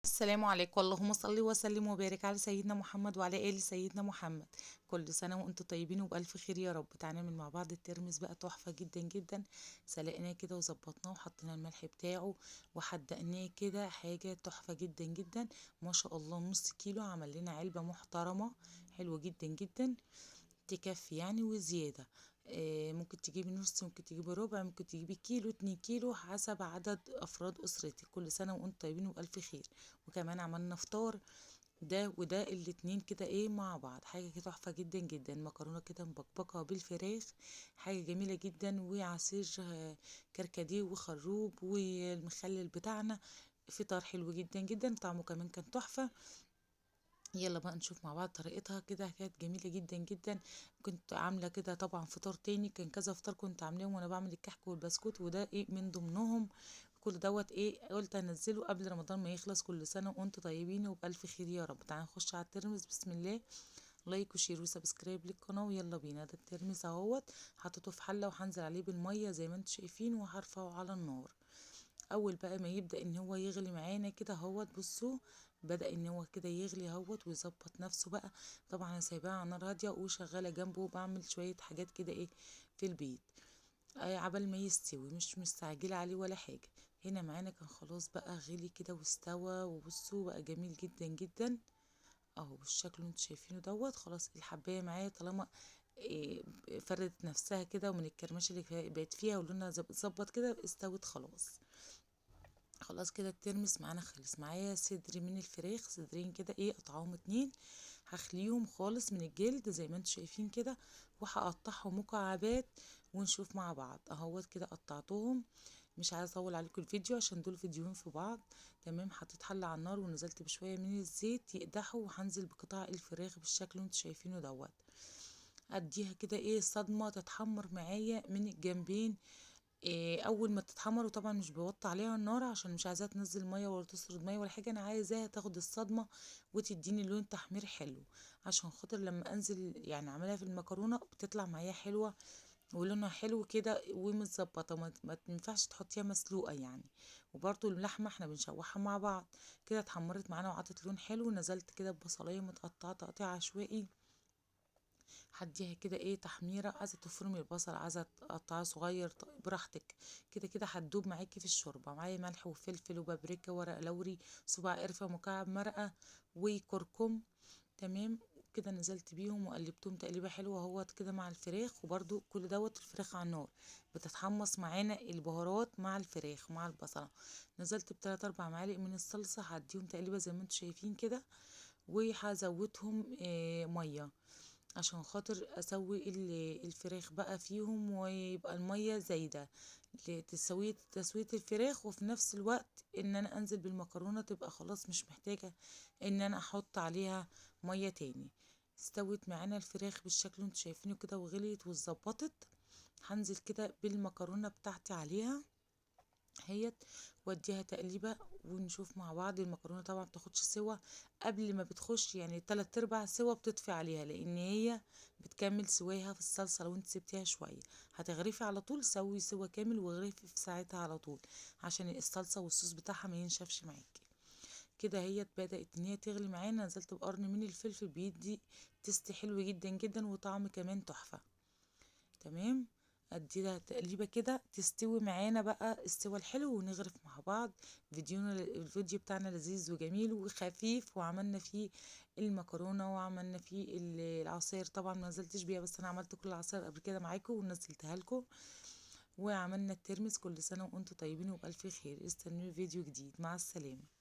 السلام عليكم. اللهم صل وسلم وبارك على سيدنا محمد وعلى آل سيدنا محمد. كل سنة وانتم طيبين وبألف خير يا رب. تعالى نعمل مع بعض الترمس بقى، تحفة جدا جدا. سلقناه كده وظبطناه وحطينا الملح بتاعه وحدقناه كده، حاجة تحفة جدا جدا ما شاء الله. نص كيلو عمل لنا علبة محترمة حلوة جدا جدا، تكفي يعني وزيادة. ممكن تجيبي نص، ممكن تجيبي ربع، ممكن تجيبي كيلو، 2 كيلو، حسب عدد افراد اسرتك. كل سنة وانتم طيبين وبألف خير. وكمان عملنا فطار ده وده الاتنين كده ايه مع بعض، حاجة كده تحفة جدا جدا. مكرونه كده مبكبكه بالفراخ، حاجة جميلة جدا، وعصير كركديه وخروب والمخلل بتاعنا. فطار حلو جدا جدا، طعمه كمان كان تحفة. يلا بقى نشوف مع بعض طريقتها كده، كانت جميلة جدا جدا. كنت عاملة كده طبعا فطار تاني، كان كذا فطار كنت عاملاهم وانا بعمل الكحك والبسكوت، وده ايه من ضمنهم. كل دوت ايه قلت انزله قبل رمضان ما يخلص. كل سنة وانتم طيبين وبألف خير يا رب. تعالوا نخش على الترمس. بسم الله. like و share و subscribe للقناة ويلا بينا. ده الترمس اهوت، حطيته في حلة وهنزل عليه بالمية زي ما انتم شايفين، وهرفعه على النار. اول بقى ما يبدأ ان هو يغلي معانا كده اهوت، بصوا بدأ ان هو كده يغلي اهوت ويظبط نفسه بقى. طبعا انا سايباه على نار هادية وشغالة جنبه، وبعمل شوية حاجات كده ايه في البيت عبال ما يستوي، مش مستعجلة عليه ولا حاجة. هنا معانا كان خلاص بقى غلي كده واستوى، وبصوا بقى جميل جدا جدا اهو بالشكل اللي انتوا شايفينه دوت. خلاص الحبايه معايا طالما إيه فردت نفسها كده، ومن الكرمشه اللي بقت فيها ولونها اتظبط كده، استوت خلاص. خلاص كده الترمس معانا خلص. معايا صدر من الفراخ، صدرين كده ايه قطعهم 2، هخليهم خالص من الجلد زي ما انتوا شايفين كده، وهقطعهم مكعبات ونشوف مع بعض اهوت. كده قطعتهم، مش عايزه اطول عليكم الفيديو عشان دول فيديوهين في بعض. تمام، حطيت حله على النار ونزلت بشوية من الزيت يقدحوا، وهنزل بقطع الفراخ بالشكل اللي انتوا شايفينه دوت. اديها كده ايه صدمة تتحمر معايا من الجنبين. إيه اول ما تتحمر، وطبعا مش بوطي عليها النار عشان مش عايزاها تنزل مية ولا تسرد مية ولا حاجة، انا عايزاها تاخد الصدمة وتديني لون تحمير حلو، عشان خاطر لما انزل يعني اعملها في المكرونه بتطلع معايا حلوة ولونها حلو كده ومتظبطه. ما تنفعش تحطيها مسلوقة يعني. وبرده اللحمة احنا بنشوحها مع بعض كده. اتحمرت معانا وعطت لون حلو. نزلت كده ببصلايه متقطعه تقطيع عشوائي، هديها كده ايه تحميره. عايزه تفرمي البصل، عايزه تقطعيه صغير براحتك، كده كده هتدوب معاكي في الشوربة. معايا ملح وفلفل وبابريكا ورق لوري، صباع قرفه، مكعب مرقه، وكركم. تمام كده نزلت بيهم وقلبتهم تقليبه حلوة اهوت كده مع الفراخ. وبرده كل دوت الفراخ على النار بتتحمص معانا البهارات مع الفراخ مع البصله. نزلت بتلات اربع معالق من الصلصه، هديهم تقليبه زي ما انتم شايفين كده، وهزودهم مية عشان خاطر اسوي الفراخ بقى فيهم، ويبقى المية زايدة لتسوية تسوية الفراخ، وفي نفس الوقت ان انا انزل بالمكرونة تبقى خلاص مش محتاجة ان انا احط عليها مية تاني. استوت معانا الفراخ بالشكل اللي انتوا شايفينه كده، وغليت واتظبطت. هنزل كده بالمكرونة بتاعتي عليها هيت، واديها تقليبه ونشوف مع بعض. المكرونه طبعا بتاخدش سوا قبل ما بتخش، يعني 3/4 سوا بتطفي عليها، لان هي بتكمل سواها في الصلصه. لو انت سبتيها شوية هتغرفي على طول، سوي سوا كامل واغرفي في ساعتها على طول عشان الصلصه والصوص بتاعها ما ينشفش معاكي. كده هي بدات ان هي تغلي معانا. نزلت بقرن من الفلفل، بيدي taste حلو جدا جدا وطعم كمان تحفة. تمام، اديها تقليبه كده تستوي معانا بقى استوى الحلو، ونغرف مع بعض. الفيديو بتاعنا لذيذ وجميل وخفيف، وعملنا فيه المكرونه وعملنا فيه العصير. طبعا ما نزلتش بيها، بس انا عملت كل العصير قبل كده معاكم ونزلتها لكم. وعملنا الترمس. كل سنة وانتم طيبين وبألف خير. استنوا فيديو جديد. مع السلامة.